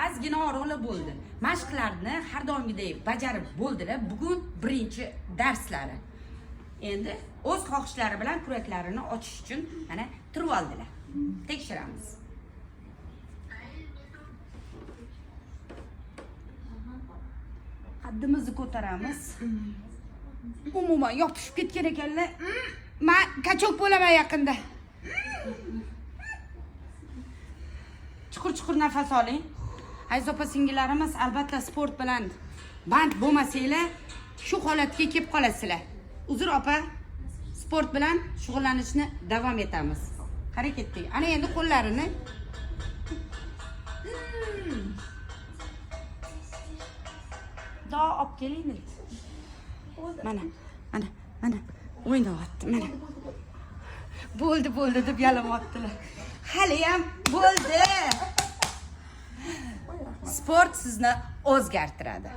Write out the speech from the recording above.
Ozgina og'riqlar bo'ldi. Mashqlarni har doimgidek bajarib bo'ldilar. Bugun birinchi darslari. Endi o'z xohishlari bilan kuraklarini ochish uchun mana turib oldilar. Tekshiramiz. Qaddimizni ko'taramiz. Umuman yopishib ketgan ekanlar. Man kachok bo'laman yaqinda. Chuqur chuqur nafas oling. Aziz opa singillarimiz, albatta sport bilan band bo'lmasanglar, shu holatga kelib qolasizlar. Uzr opa, sport bilan shug'ullanishni davom etamiz. Qara ketdik. Ana endi qo'llarini Do olib keling. Mana, mana, mana o'ynayapti, mana. Bo'ldi, bo'ldi deb yalamoqdilar. Haliyam bo'ldi. Sport sizni o'zgartiradi.